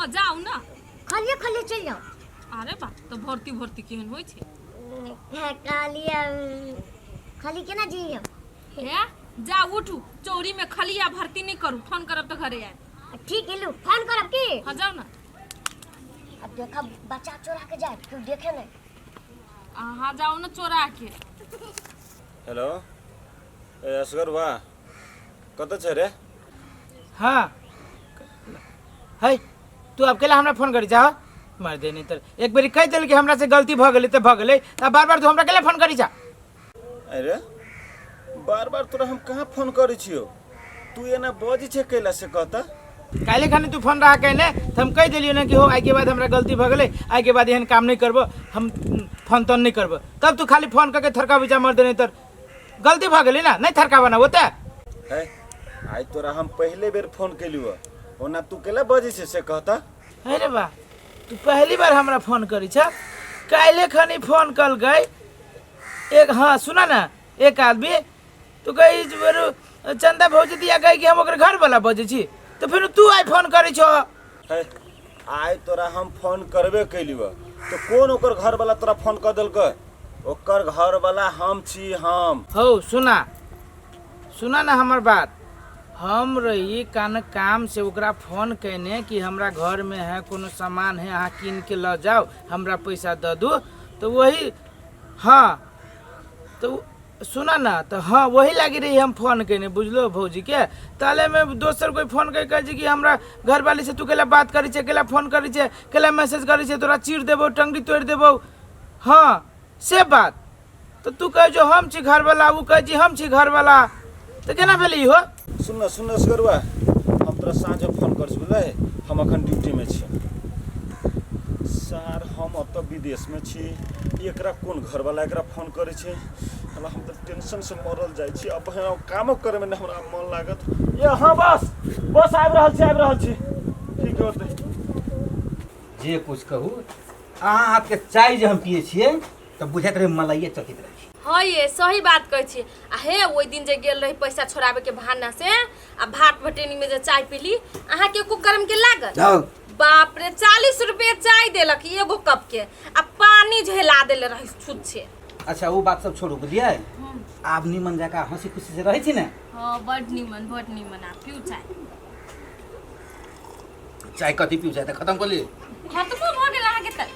जाउ ने। खलिए खलिए चलि जाउ। अरे बा, तऽ भर्ती भर्ती केहन होइ छै? कहलिए खाली केना जी हम? हे जा उठू, चौरी में खलिया भर्ती नहीं करू, फोन करब तऽ घरे आयब। ठीक है, लू फोन करब की? हाँ जाउ ना। अब देखब बच्चा चोरा के जाए, क्यों देखे नहीं। अहाँ जाउ ना चोरा के। हेलो, ए असगर बा, कतऽ छै रे? हाँ है, तू अब केला हमरा फोन करी जा मार दे, नहीं तर एक बेरी कह दिल कि हमरा से गलती भ गेलै तऽ भ गेलै, तऽ बार बार तू हमरा केला फोन करी जा? अरे बार बार तोरा हम कहाँ फोन करै छियौ, तू एना बजै छै कैला से कहता? काल्हि खनी तू फोन रहा कहने तऽ हम कहि देलियै ने कि हो आइके बाद हमरा गलती भऽ गेलै, आइके बाद एहन काम नहि करबो, हम फोन तोन नहि करबो, तब तू खाली फोन कऽ के थरकाबै जा मर देने, तर गलती भऽ गेलै ने, नहि थरकाबऽ ना ओते। है आइ तोरा हम पहिले बेर फोन केलियौ, ओना तू कैला बजै छै से कहता? अरे बा, तू पहली बार हमरा फोन करी छ? काल्हि खनी फोन कलकै एक, हाँ सुना ना, एक आदमी तो कही बरू चंदा भौजी दिया कही कि हम ओकर घर वाला बजै छी, तो फिर तू आइ फोन करै छो? है आइ तोरा हम फोन करबे केलियौ तो कोन ओकर घर वाला तोरा फोन कऽ देलकै? ओकर घर वाला हम छी हम। हौ सुना, सुना ना हमर बात, हम रही कान काम से ओकरा फोन केने कि हमरा घर में है कोनो सामान है, अहाँ कीन के लऽ जाओ, हमरा पैसा दऽ दू, तो वही हाँ तो सुना ना, तो हाँ वही लागी रही हम फोन केने, बुझलो भौजी के ताले में दोसर कोई फोन कर कहे कि हमरा घर वाली से तू केला बात करी छे, केला फोन करी छे, केला मैसेज करी छे, तोरा चीर देबो, टंगड़ी तोड़ देबो, हाँ से बात, तो तू कहे जो हम छी घर वाला, उ कहे जी हम छी घर वाला, तो केना भेलै हो? सुन न, सुन न असगरुआ, हम तोरा साँझ में फोन कर छी बुझलै, हम अखन ड्यूटी में छी सार, हम ओतऽ विदेश में छी, एकरा कोन घरवाला एकरा फोन करै छै? साला हम तऽ टेंशन से मरल जाइ छी, अब कामो करे में हमरा मन लागत। ये हाँ बस बस आबि रहल छी, आबि रहल छी, ठीक होतै। जे कुछ कहू, अहाँ हाथके चाय जे हम पियै छियै तऽ बुझाइत रहै मलाइए चखैत रहै छी। हाँ ये सही बात कहै छी। आ हे ओहि दिन जे गेल रही पैसा छोड़ाबे के बहाना से आ भात भटेनी में जे चाय पीली, अहाँ के एको गरम के लागल? हाँ। बाप रे, 40 रुपये चाय देलक एगो कप के, आ पानी झेला देले रही छुच्छे। अच्छा ओ बात सब छोड़ू, बुझलियै? आब निमन जकाँ हंसी खुशी से रहै छी ने? हाँ बड निमन, बड निमन। आ पीउ चाय। चाय कथी पीउ, चाय तऽ खतम कऽ ली। खत्मो भऽ गेल अहाँके तऽ?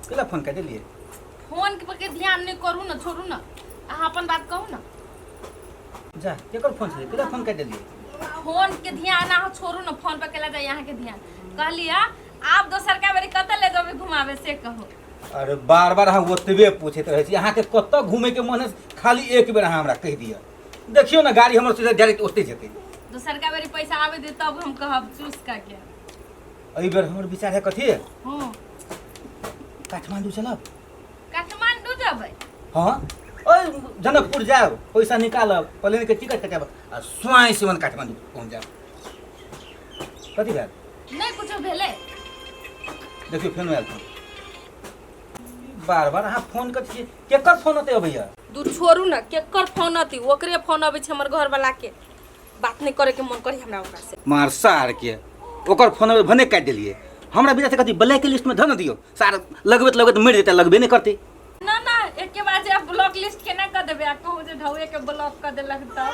केला फोन काटि देलियै? फोन के पर के ध्यान नहि करू ने, छोड़ू ने, अहाँ अपन बात कहू ने। जा केकर फोन छलै, केला फोन काटि देलियै? फोन के ध्यान अहाँ छोड़ू ने, फोन पर केला जाय अहाँके ध्यान? कहलियै आब दोसर का बेरी कतऽ ले जेबै घुमाबे से कहू। अरे बार बार अहाँ ओतबे पूछैत रहै छी, अहाँके कतऽ घूमैके मन है खाली एक बेर अहाँ हमरा कहि दिअ, देखियौ ने गाड़ी हमर सीधा डायरेक्ट ओतै जेतै। दोसर का बेरी पैसा आबे दे तब हम कहब चूस का के। एहि बेर हमर विचार है कथी? हाँ। काठमांडू चलब। काठमांडू जेबै? हाँ ओए जनकपुर जायब, पैसा निकालब, प्लेन के टिकट कटायब आ स्वयं सिमन काठमांडू पहुँच जायब। कथी भेल? नहि कुछो भेलै। देखियौ फेनो आयल फोन, बार बार अहाँ फोन करै छियै, केकर फोन ओते अबैया? दूर छोड़ू ने, केकर फोन अती, ओकरे फोन अबै छै हमर घर वाला के, बात नहि करे के मन करी हमरा ओकरा से। मार सार के, ओकर फोन अबै भने काटि देलियै, हमरा बिना से कथी ब्लैक लिस्ट में धऽ ने दियौ, सार लगबैत लगबैत मरि जेतै, लगबे नहि करतै। ना ना एके बार जे आप ब्लॉक लिस्ट केना कऽ देबै आ कहू जे ढौए के ब्लॉक कऽ देलक तब?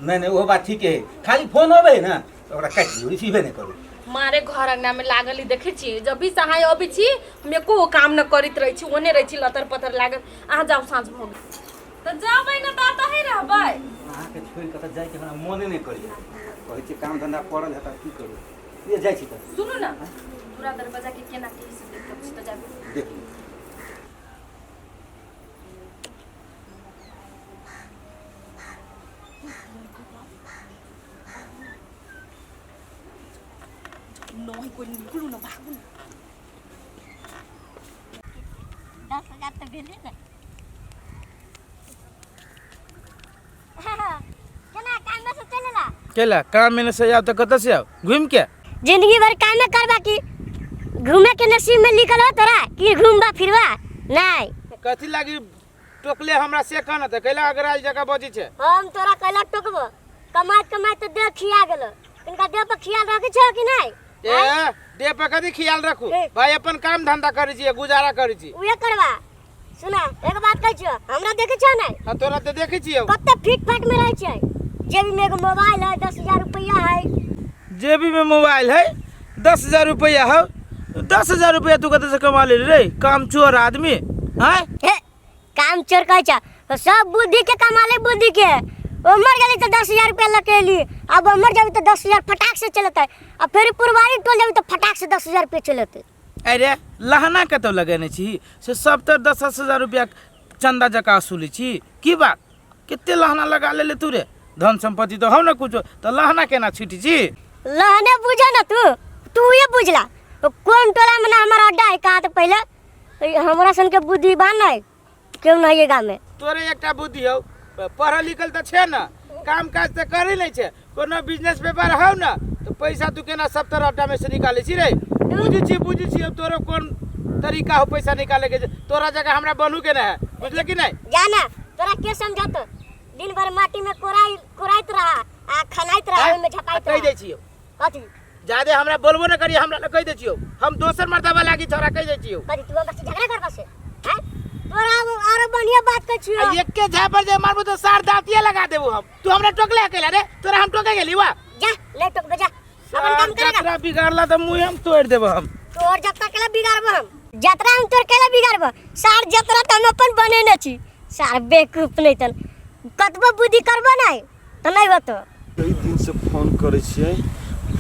नहि नहि ओहो बात ठीके है, खाली फोन अबै ने तऽ ओकरा काटि दियौ, रिसीवे नहि करू। मारे घर अंगना में लागल ही देखै छी, जब भी से अहाँ अबै छी हम एको गो काम न करैत रहै छी, ओने रहै छी लतर पतर लागल। अहाँ जाउ, साँझ भऽ गेल तऽ जेबै ने तऽ एतहि रहबै। अहाँके छोड़ि कऽ तऽ जाइके हमरा मोने नहि करैए, कहै छी काम धन्धा पड़ल है तऽ की करू, ये जाइ छी तऽ। सुनू ने, पूरा दरवाजा के केना की से देखब छी तऽ जाबू। देख लियौ। नहीं कोई निकलू ना, भागू ना। 10,000 तऽ भेलै ने। केना कामे से चलि एला? केला काम में से आउ तऽ कतऽ से आउ घूमि के? जिंदगी भर कामे करबा की घूमे के नसीब में लिखल हो तोरा कि घूमबा फिरबा नहीं? कथी लागी टोकले हमरा से कह न त कैला अगराइल जगह बजै छै। हम तोरा कैला टोकबो? कमाइत कमाइत तऽ देह खिया गेलो, तिनका देह पर खियाल रखै छौ कि नहि? ए, देह पर कथी खियाल रखू? ए। भाई अपन काम धंधा करै छी, गुजारा करै छी। उहे करबा। सुना, एक बात कहै छियौ, हमरा देखै छौ नहि? हाँ, तोरा तऽ देखै छियौ। कते फिट फाट में रहै छै। जेबी में एगो मोबाइल है, 10,000 रुपया है। जेबी में मोबाइल है, 10,000 रुपया है। 10,000 रुपया तू कतऽ से कमा ले रे, काम चोर आदमी? हैं? हे, काम चोर कहै छ? सब बुद्धि के कमाले, बुद्धि के। ओ मर गेली तऽ 10,000 रुपया लऽ के एली। अब मर जाबी तऽ 10,000 फटाक से चलतै, आ फेर पुरवारी टोल जाबी तऽ फटाक से 10,000 रुपया चलतै। अरे, लहना कतौ लगेने छी से सब तर 10,000 रुपया चंदा जकाँ वसूली छी? की बात, कते लहना लगा लेले तू रे? धन संपत्ति तो हौ न कुछो, तऽ लहना केना छुटी छी? लहने बुझ न तू, तू ये बुझला। ओ कोन टोला में ना हमारा अड्डा है? कहाँ तो पहले हमरा सन के बुद्धि बा नहीं, क्यों नहीं है गाँव में। तोरे एकटा बुद्धि हौ, पढ़ल लिखल तऽ छै न, काम काज तऽ करै नहि छै, कोनो बिजनेस व्यापार हौ न, तऽ पैसा तू केना सब तरह अड्डा में से निकालै छी रे? बुझै छी, बुझै छी अब तोरो कोन तरीका हो पैसा निकाले के। तोरा जगह हमरा बनू के ना है, बुझले कि नहीं? जाना तोरा के समझत, दिन भर माटी में कोराई कोराइत रहा आ खनाइत रहा, ओहिमे झपाइत कहि रहा। दै छियौ। कथी? जादे हमरा बोलबो न करी, हमरा लग कहि दै छियौ, हम दोसर मर्दबा लागी छोरा, कहि दै छियौ। कथी, तू हमरा से झगड़ा करबा से हैं? तोरा अब आरो बढ़िया बात कहै छियौ। आ एके झापर जे मारबो तऽ सार दाँतिये लगा देबो हम। तू हमरा टोकले अकेला रे? तोरा हम टोके गेली वा? जा, नहीं टोकबे, जा अपन काम करेगा। जतरा बिगाड़ला तऽ मुँह हम तोड़ि देबो हम। तोर जतरा केला बिगाड़बो हम? जतरा हम तोर केला बिगाड़बो? सार, जतरा तऽ हम अपन बनेने छी। सार बेवकूफ, नहीं तन कतबो बुद्धि करबो नहीं तऽ नहीं होतो। कई दिनसँ फोन करै छियै,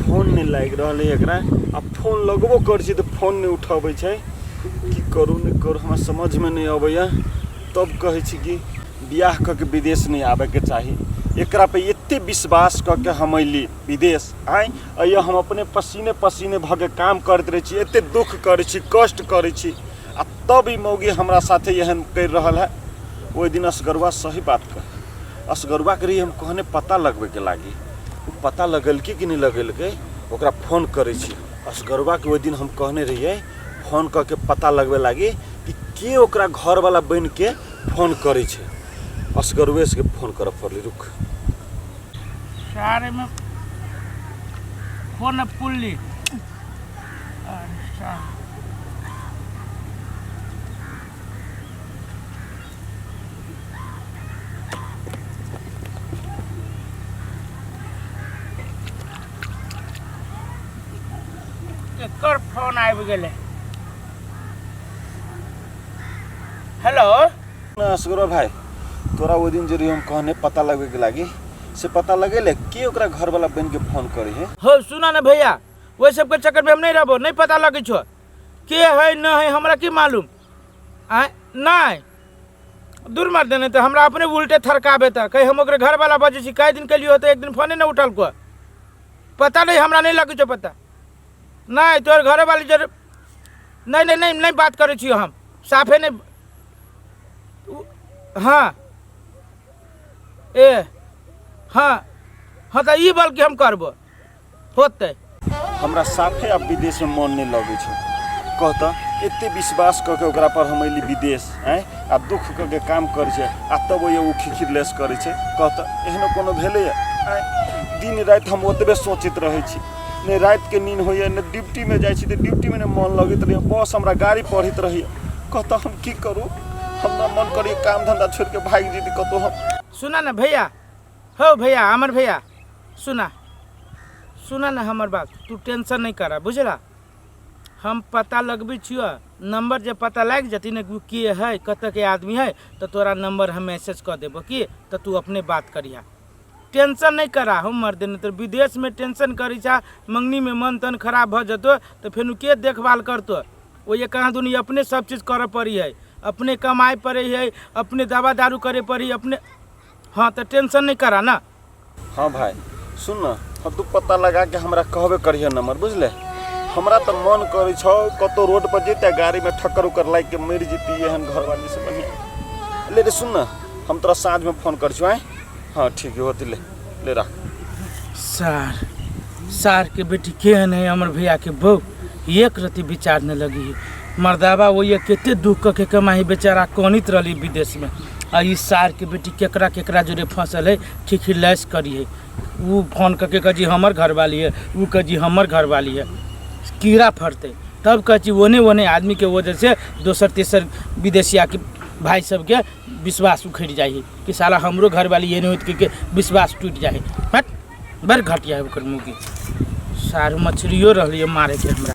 फोन नहि लागि रहल है एकरा। आ फोन लगबो करै छियै तऽ फोन नहि उठबै छै। की करू नहि करू, हमरा समझमे नहि अबैए। तब कहै छी कि बियाह कऽ के विदेश नहि आबैके चाही। एकरा पे एते विश्वास कऽ के हम अयली विदेश आँय, अइया हम अपने पसीने पसीने भऽ के काम करैत रहै छी, एते दुःख करै छी, कष्ट करै छी, आ तब ई मौगी हमरा साथे एहन करि रहल है। ओहि दिन असगरुआ सही बात कह, असगरुआके रही हम कहने पता लगबैके लागी। ओ पता लगेलकै कि नहि लगेलकै? ओकरा फोन करै छी। असगरुआके ओहि दिन हम कहने रहियै फोन कऽ के पता लगबै लागी कि के ओकरा घरवाला बनि के फोन करै छै। असगरुए से फोन करऽ पड़लै, रुक। सारे में फोन पुल्ली। अरे सार, एकर फोन आबि गेलै। हेलो। असगरुआ भाई, तोरा ओहि दिन जे रही हम कहने पता लगबैके लागी, से पता लगेले के ओकरा घरवाला बनि के फोन करै है? हो, सुना ने भैया, ओहि सबके चक्कर में हम नहीं रहबो। नहीं पता लगै छो के है न है, हमरा की मालूम? आय नहीं, दूर मार देने तऽ हमरा अपने उल्टे थरकाबे। तऽ कहीं हम ओकरे घरवाला बजै छी, कई दिन केलियो तऽ एक दिन फोने नहीं उठल को। पता नहीं, हमरा नहीं लगै छो पता। नहीं, तोहर घरे वाली जर नहीं नहीं नहीं नहीं बात करै छियो हम साफे नहीं। हाँ, ए हाँ हाँ, तऽ ई बल्कि हम करबो होतै। हमरा साफे आब विदेशमे मन नहि लगै छै। कह तऽ, एते विश्वास कऽ के ओकरा पर हम अयली विदेश आँय, आ दुख कऽ के काम करै छै, आ तब ओ खिखिर लेस करै छै। कह तऽ, एहनो कोनो भेलैए आँय? दिन राति हम ओतबे सोचैत रहै छी। नहि रातिके नींद होइए, नहि ड्यूटीमे जाइ छी तऽ ड्यूटीमे नहि मन लगैत रहैए, बस हमरा गाड़ी पढ़ैत रहैए। कह तऽ, हम की करू? हमरा मन करैए काम धंधा छोड़िके भागि जैती कतहु हम। सुना ने भैया, हो भैया, अमर भैया, सुना, सुना ने हमर बात। तू टेंशन नहीं करा, बुझला? हम पता लगबै छियो नंबर। जे पता लागि जती ने कि के है, कतऽ के आदमी है, तऽ तोरा नंबर हम मैसेज कऽ देबो की, तऽ तू अपने बात करिहा। टेंशन नहीं करा। हम मर देने तो विदेश में टेंशन करी छा, मंगनी में मन तन खराब भऽ जतो तऽ फेनु के देखभाल करतो? ओ ये कहाँ दुनी अपने सब चीज करऽ पड़ी है, अपने कमाए पड़े है, अपने दवा दारू करे पड़ी अपने। हाँ, तऽ टेंशन नहीं करा ना। हाँ भाई, सुन न, हम तू पता लगा के हमरा कहबे करिहे नंबर, बुझले? हमरा तऽ मन करै छौ कतौ रोड पर जैते, गाड़ी में ठक्कर उक्कर लागि के मरि जैती एहन घरवाली से बढ़िया। ले रे, सुन न, हम तोरा साँझ में फोन करै छियौ आँय। हाँ, ठीक है, होती, ले ले, राख। सार, सार के बेटी केहन है हमर भैया के बहू, एक रति विचार न लगी है। मर्दाबा ओहि कते दुख कऽ के कमाही बेचारा कनित रहली विदेशमे आ ई सारके बेटी केकरा केकरा जोरे फँसल है खिखिलैस करी है। उ फोन कऽ के कहै छी हमर घरवाली है, उ कहै छी हमर घरवाली है। कीड़ा फड़तै तब कहै छी ओने ओने आदमीके वजहसँ दोसर तेसर विदेशियाके भाइ सबके विश्वास उखड़ि जाइ है कि साला हमरो घरवाली एने होइत के विश्वास टूटि जाइ है। हट, बड़ घटिया है ओकर मुगी। सार मछलियो रहलियै मारैके हमरा।